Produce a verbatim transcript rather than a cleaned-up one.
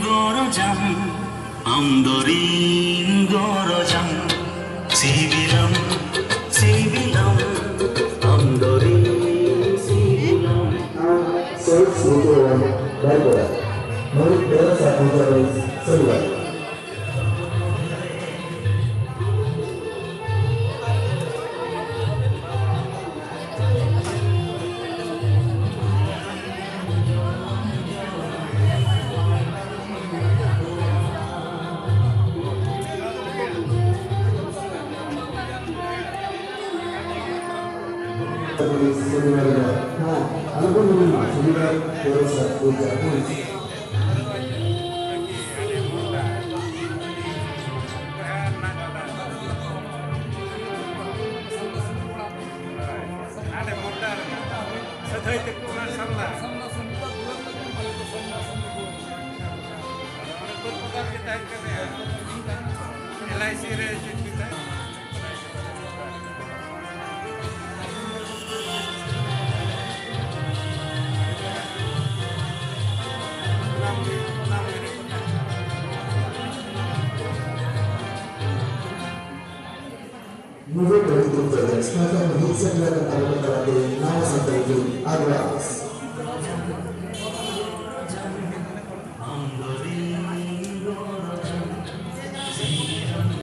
ᱜᱚᱨᱚᱡᱟᱢ, ᱟᱢ ᱫᱚ ᱨᱤᱧ ᱜᱚᱨᱚᱡᱟᱢ, ᱥᱤᱵᱤᱞᱟᱢ, ᱥᱤᱵᱤᱞᱟᱢ, ᱟᱢ ᱫᱚ ᱨᱤᱧ ᱥᱤᱵᱤᱞᱟᱢ᱾ ᱥᱚᱦᱤᱫ ᱥᱢᱨᱤᱛᱤ ᱵᱷᱚᱵᱚᱱ, ᱵᱟᱨᱤᱯᱟᱫᱟ᱾ ᱢᱟᱹᱱᱤᱡ ᱫᱚᱭᱚᱱ ᱥᱟᱦ ᱯᱩᱡᱟ ᱨᱮᱱ ᱥᱟᱹᱜᱩᱣᱟᱹ᱾ ᱦᱮᱸ, ᱟᱞᱚᱵᱚᱱ ᱦᱤᱲᱤᱧ ᱢᱟ, ᱥᱚᱱᱤᱵᱟᱨ ᱯᱚᱨᱚᱵᱽ ᱥᱟᱨ ᱯᱩᱡᱟ ᱦᱩᱭ᱾ ᱥᱟᱹᱫᱷᱟᱹᱭ ᱛᱮᱠᱚ ᱚᱱᱟ ᱥᱟᱢᱞᱟ᱾ ᱚᱸᱰᱮ ᱠᱳᱞᱠᱟᱛᱟ ᱨᱮᱜᱮ ᱛᱟᱦᱮᱸ ᱠᱟᱱᱟ᱾ ᱮᱞ ᱟᱭ ᱥᱤ ᱨᱮ ᱪᱮᱫ ᱢᱮᱛᱟᱭ? ᱱᱚᱣᱟ ᱠᱚ ᱧᱩᱛᱩᱢ ᱛᱮ ᱥᱟᱱᱛᱟᱲ ᱢᱤᱫ ᱥᱮᱨᱢᱟ ᱨᱮᱱᱟᱜ ᱛᱟᱞᱟᱛᱮ ᱱᱟᱣᱟ ᱥᱟᱱᱛᱟᱲᱤ ᱯᱷᱤᱞᱢ ᱟᱜᱽᱨᱟ᱾